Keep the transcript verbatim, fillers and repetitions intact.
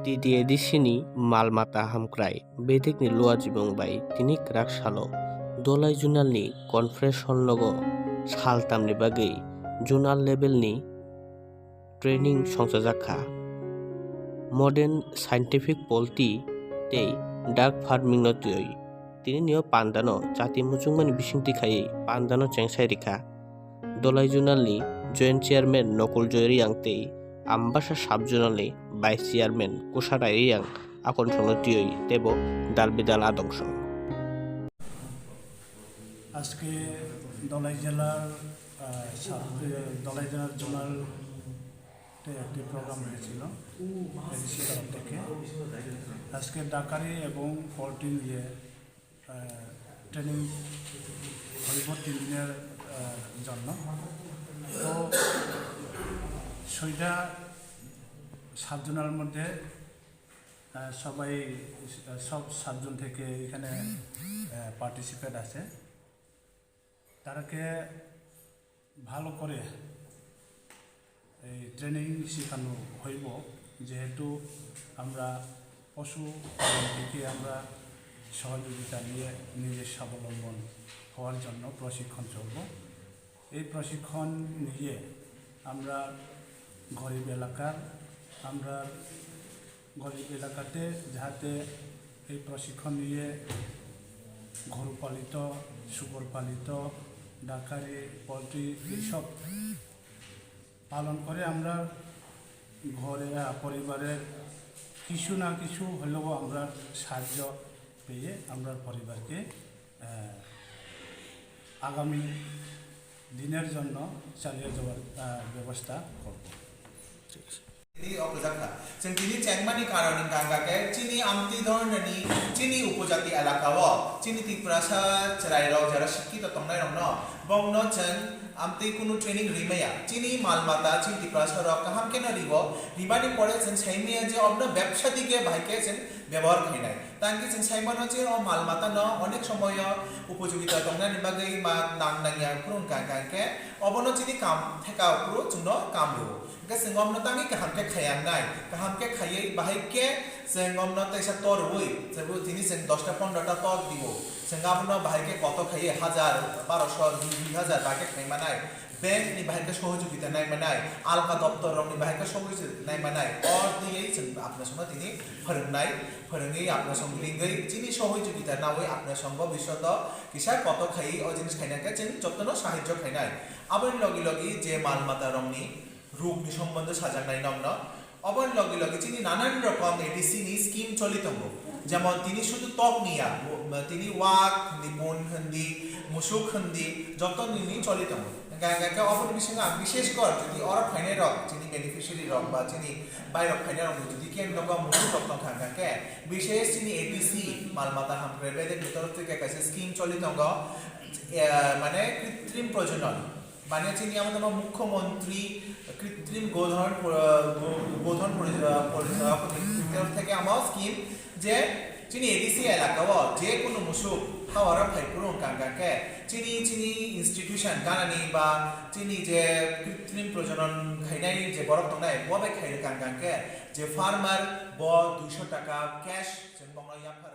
T T A D C ni mal mata hamkrai Bedekni Luajibong bai tini kwrak salo Dolai Zonal ni conference hall nogo saltamni bagwi zonal level ni training songchajak kha. Modern scientific poultry tei duck farming no twiwi tini nio panda no chati muchungmani bisingtwi khaiwi panda no chengsai rikha. Dolai Zonal ni Joint Chairman Nokul Joy Reang tei Ambasa Sub Zonal ni Vice Chairman Kusa Rai Reang akon songno twiwi teibo dal bidal adong song. আজকে দলাই জেলার, আহ, ছাত্র, দলাই জেলার জোনাল তে একটি প্রোগ্রাম হয়েছিল এডিসি তরফ থেকে। আজকে ডাকারি এবং পোল্ট্রি নিয়ে, আহ, ট্রেনিং হইব তিন দিনের, আহ, জন্য। তো ছয়টা সাব জোনাল মধ্যে আহ, সবাই, আহ, সব সাতজন থেকে এখানে, আহ, পার্টিসিপেন্ট আছে। তারাকে ভালো করে এই ট্রেনিং শেখানো হইব, যেহেতু আমরা পশু পালন থেকে আমরা সহযোগিতা নিয়ে নিজের স্বাবলম্বন হওয়ার জন্য প্রশিক্ষণ চলব। এই প্রশিক্ষণ নিয়ে আমরা গরিব এলাকার, আমরা গরিব এলাকাতে যাতে এই প্রশিক্ষণ নিয়ে গরু পালিত, শুকর পালিত, ডাকারি, পোল্ট্রি এইসব পালন করে আমরা ঘরে, আহ, পরিবারের কিছু না কিছু হলেও আমরা সাহায্য পেয়ে আমরা পরিবারকে, আহ, আগামী দিনের জন্য চালিয়ে যাওয়ার, আহ, ব্যবস্থা করব। Tini o kwchak kha. Chwng tini chengmani karon wngkha, hwnkha khe chini amtwi dhornani chini upojati elaka o chini Tiprasa chwrairok jera sikkito tongnairokno bongno chwng amtwi kunu training rwi maya. Chini mal mata chini Tiprasa rok kaham kheno ribo, ribani pore chwng sai maya je obno bebsa dige bahai khe chwng bebohar khainai. Tangki chwng sai mano je o mal mata no onek somoyo upojogita tongnani bagwi ma nang nangya phuru wngkha, hwnkha khe obono chini kam theka phuru chwngno kam rwo. Hwnkhe chwng omno tangwi kaham khe khaiya wngnai, kaham khe khaiwi bahai khe chwng omno teisa tor rwui, chwng tini chwng dosta pondrota tor dibo, chwng abono bahai khe koto khaiwi hajar, barosho, dui, dui hajar bahai khe khai manai. Bank ni bahai khe sohojogita nai manai, alka doptor rok ni bahai khe sohojogita nai manai, or diye chwng apna sono tini phwrwngnai, phwrwngwi apna song ringwi chini sohojogita nawi apna songo bisodo kisa koto khaiwi o jinis khaina khe chwng jotono sahajyo khainai. Aboni logi logi je mal mata rok ni ruk ni sombondho sajaknai nokno. Oboni logi logi chini nanan rokom A D C ni scheme choli tongo. Jemon tini sudu tok ni ya, tini wak hindi, bun hindi, musuk hindi, joto nini choli tongo. Hingkha hingkha khe oboni bisingo ang bishesh kor jodi oro phainai rok, chini beneficiary rok ba chini bai rok phainai rok jodi khe nogo musuk rok tongkha hingkha khe, bishesh chini A D C mal mata hamkrai bedek ni torof theke kaisa scheme choli tongo, eh, mane kritrim projonon. Mane chini amo tamo Mukhyamantri Kritrim Godhon, uh, Go-, Godhon Pori-, uh, Pori-, uh, Pori-, theke amo scheme je chini A D C elaka o je kunu musuk hawara phai phuru wngkha hingkha khe chini, chini institution ganani ba chini je kritrim projonon khainai je borok tongnai bo bai khai rwkha hingkha khe je farmer bo duisho taka cash chwng bongno yaphar